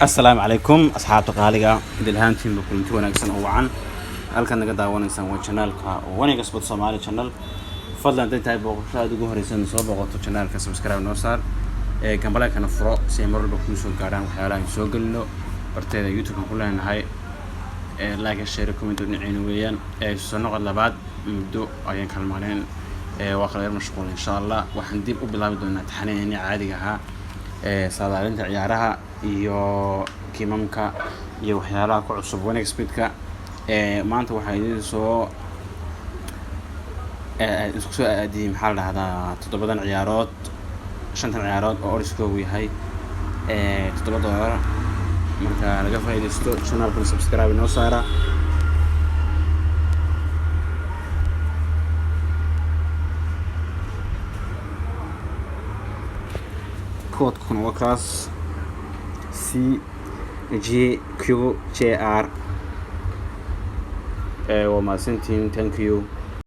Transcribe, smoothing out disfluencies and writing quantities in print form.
Assalaamu calaykum asxaabta qaaliga, idil ahaantiinba kulanti wanaagsan oo wacan. Halkaad naga daawanaysaan waa channelka Waniga Sport Somali Channel. Fadlan hadday tahay booqasho aad ugu horeysan soo booqato channelka, subscribe noo saar ee gambaleelkana furo si ay mar walba kuu soo gaadhaan waxyaalaha aan soo gelino barteeda YouTube-kan ku leenahay. Ee like, share, comment dhinaciina weeyaan. Ee soo noqod labaad, muddo ayaan kala maqneen, ee waa kala yar mashquul. Insha Allah waxaan dib u bilaabi doonaa taxanaheennii caadiga ahaa ee saadaalinta ciyaaraha iyo kimamka iyo waxyaalaha ku cusub 1xBet-ka. Ee maanta waxaa idin soo isku soo aadiyey, maxaa la dhahdaa, toddobadan ciyaarood, shantan ciyaarood oo oddskoogu yahay $7. Marka laga faa'iidaysto, channelkana subscribe inoo saara. Koodkuna waa kaas, CGQJR. Waa mahadsantihiin, thank you.